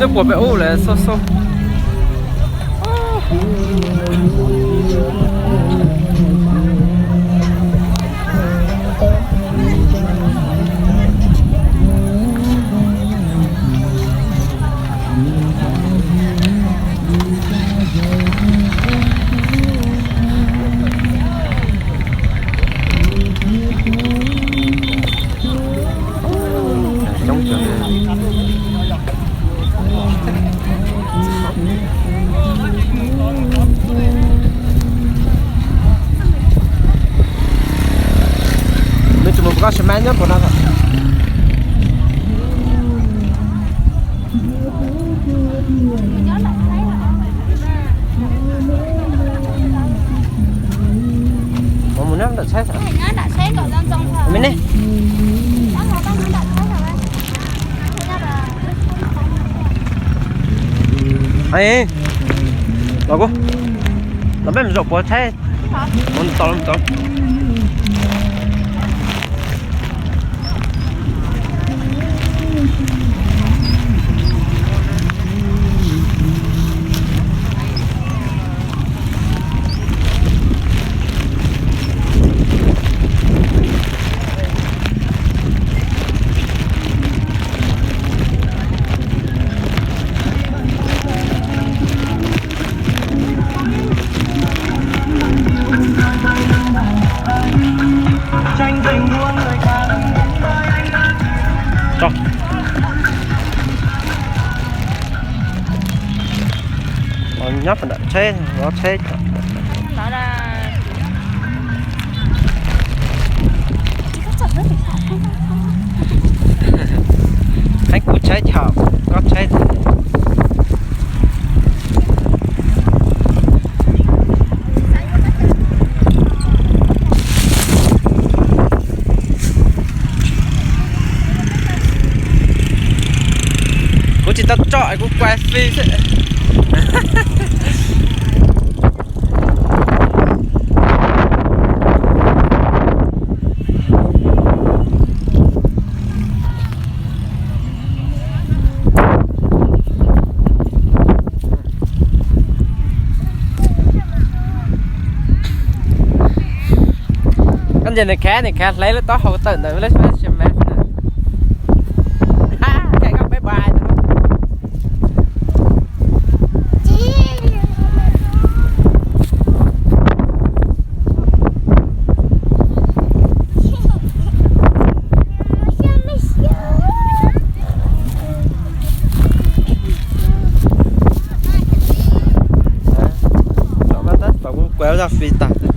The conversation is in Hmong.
Twb puas peb ub lawm xauj xauj. Coob kawg. Nws tsis mus koj sas mas nyob puas no. Mus nyob nram Thaib. Me ne. Los kuv, los peb mus zaum puas Thaib. Mus tau, mus tau. Nyob pem nram tsheb, lov tsheb. Qheb kuv tsheb chom, koj tsheb. Kuv tsis tau tso, kuv kuaj fij xwb. Koj ntsia nws khav, nws khav hlais lub taub hau tawm ntawm lub xab mas. Khav koj peb bai no. Kuv kuaj zaj fij tag.